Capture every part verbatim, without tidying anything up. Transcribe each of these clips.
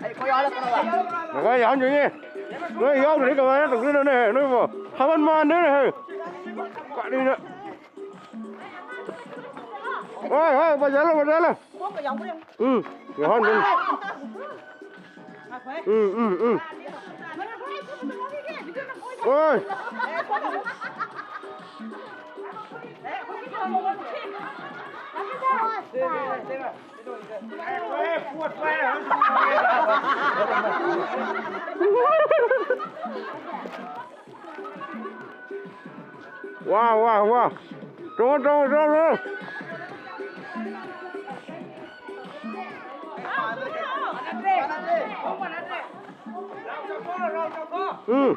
ꯉꯁꯥꯏ ꯌꯥꯎꯍꯟꯗꯣꯏꯅꯦ꯫ ꯅꯣꯏ ꯌꯥꯎꯗ꯭ꯔꯗꯤ ꯀꯃꯥꯏꯅ ꯇꯧꯗꯣꯏꯅꯣꯅꯦ? ꯅꯣꯏꯕꯨ ꯍꯥꯃꯟ ꯃꯥꯟꯗꯦꯅꯦ꯫ ꯀꯔꯤꯅꯣ? ꯍꯣꯏ, ꯍꯣꯏ, ꯕꯖꯥꯔ ꯂꯣ, ꯕꯖꯥꯔ ꯂꯣ꯫ ꯎꯝ, ꯌꯥꯎꯍꯟꯗꯣꯏꯅꯤ꯫ ꯎꯝ, ꯎꯝ, ꯎꯝ꯫ ꯍꯣꯏ꯫ ꯋꯥ, ꯋꯥ, ꯋꯥ꯫ ꯇꯣꯡꯉꯣ, ꯇꯣꯡꯉꯣ, ꯇꯣꯡꯉꯣ, ꯇꯣꯡꯉꯣ꯫ ꯎꯝ꯫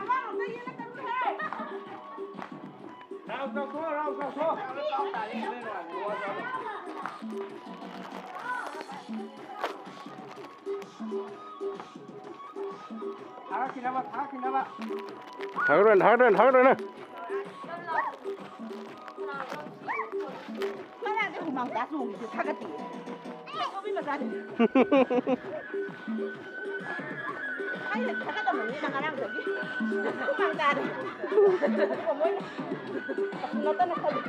ꯊꯥꯒꯠꯈꯤꯅꯕ, ꯊꯥꯒꯠꯈꯤꯅꯕ꯫ ꯊꯥꯒꯠꯂꯣꯏ, ꯊꯥꯒꯠꯂꯣꯏ, ꯊꯥꯒꯠꯂꯣꯏ꯫ ꯈꯔꯗꯤ ꯍꯨꯃꯥꯡ ꯇꯥ ꯆꯣꯡꯉꯤꯁꯦ ꯊꯥꯒꯠꯇꯦ꯫ ꯅꯨꯄꯤ ꯃꯆꯥꯁꯤꯡꯁꯦ꯫ ꯑꯩꯅ ꯊꯥꯒꯠꯂꯝꯕꯅꯤꯅ ꯉꯔꯥꯡꯗꯒꯤ꯫ ꯍꯨꯃꯥꯡ ꯇꯥꯔꯦ꯫ ꯑꯗꯨꯒ ꯃꯣꯏꯅ ꯅꯠꯇꯅ ꯈꯜꯂꯤ꯫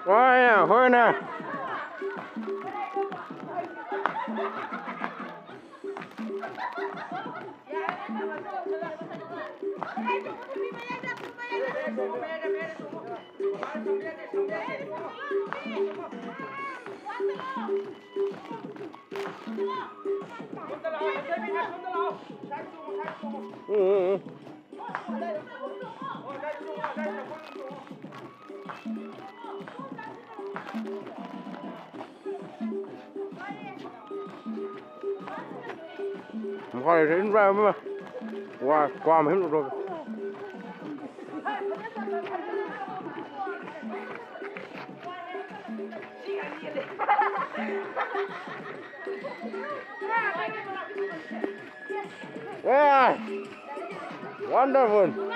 ꯍꯣꯏ, ꯍꯣꯏꯅꯦ꯫ ꯎꯝ, ꯎꯝ, ꯎꯝ꯫ ꯃꯈꯥꯗ ꯏꯟꯕ ꯑꯃ꯫ ꯋꯥ, ꯀ꯭ꯋꯥ ꯃꯍꯤꯝ ꯂꯧꯊꯣꯛꯀꯦ꯫ Yeah. Wonderful.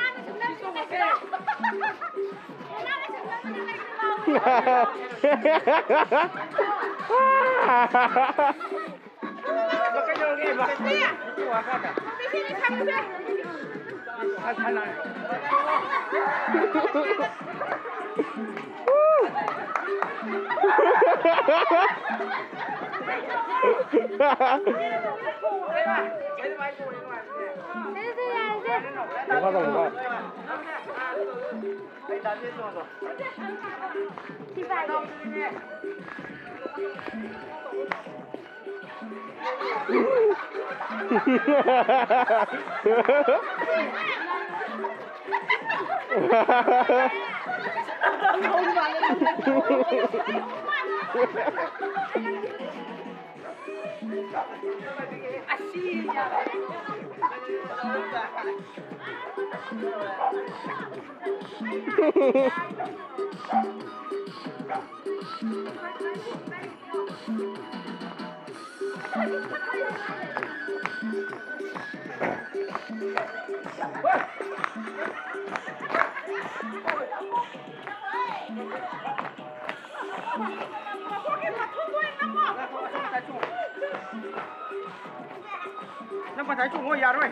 ꯅꯪ ꯉꯁꯥꯏ ꯆꯣꯡꯉꯣ, ꯌꯥꯔꯣꯏ꯫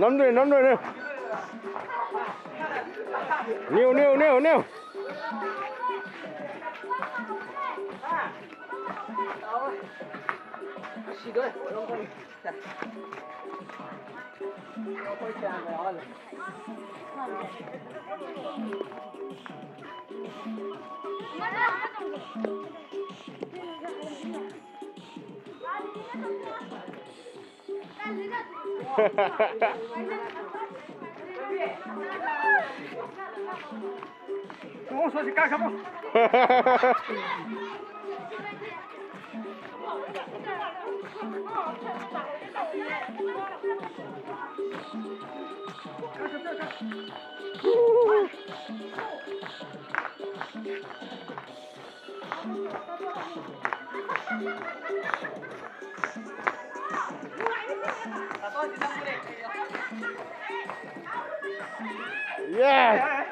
ꯅꯝꯗꯣꯏꯅꯦ, ꯅꯝꯗꯣꯏꯅꯦ꯫ ꯅꯤꯌꯨ, ꯅꯤꯌꯨ, ꯅꯤꯌꯨ, ꯅꯤꯌꯨ꯫ Yes!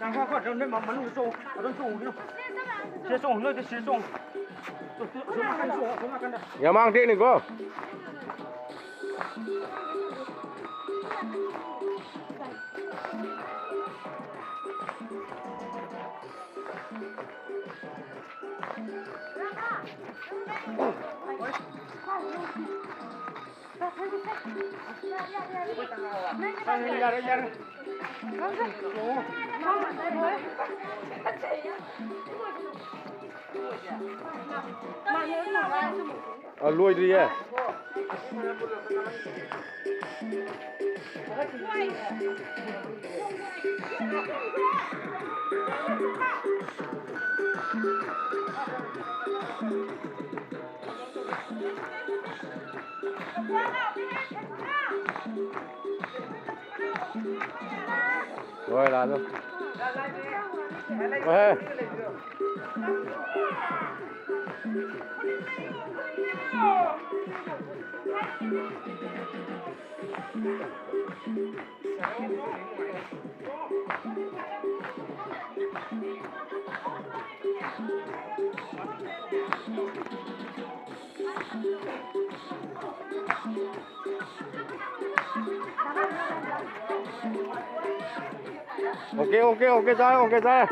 ꯅꯪ ꯈꯔ ꯈꯔ ꯅꯣꯏ ꯃꯅꯨꯡꯗ ꯆꯣꯡꯉꯨ, ꯑꯗꯨꯝ ꯆꯣꯡꯉꯨ ꯀꯩꯅꯣ꯫ ꯁꯤꯗ ꯆꯣꯡꯉꯨ, ꯅꯣꯏꯗꯤ ꯁꯤꯗ ꯆꯣꯡꯉꯨ꯫ ꯑꯁꯣꯝ ꯅꯥꯀꯟꯗ ꯆꯣꯡꯉꯨ, ꯑꯁꯣꯝ ꯅꯥꯀꯟꯗ꯫ ꯌꯥꯃꯥꯡ ꯇꯦꯛꯅꯤꯀꯣ꯫ ꯌꯥꯔꯦ, ꯌꯥꯔꯦ꯫ ꯑ, ꯂꯣꯏꯗ꯭ꯔꯤꯌꯦ꯫ ꯍꯣꯏ, ꯂꯥꯛꯑꯣ꯫ ꯍꯣꯏ꯫ OK, OK, OK, ꯆꯥꯔꯦ, OK, ꯆꯥꯔꯦ꯫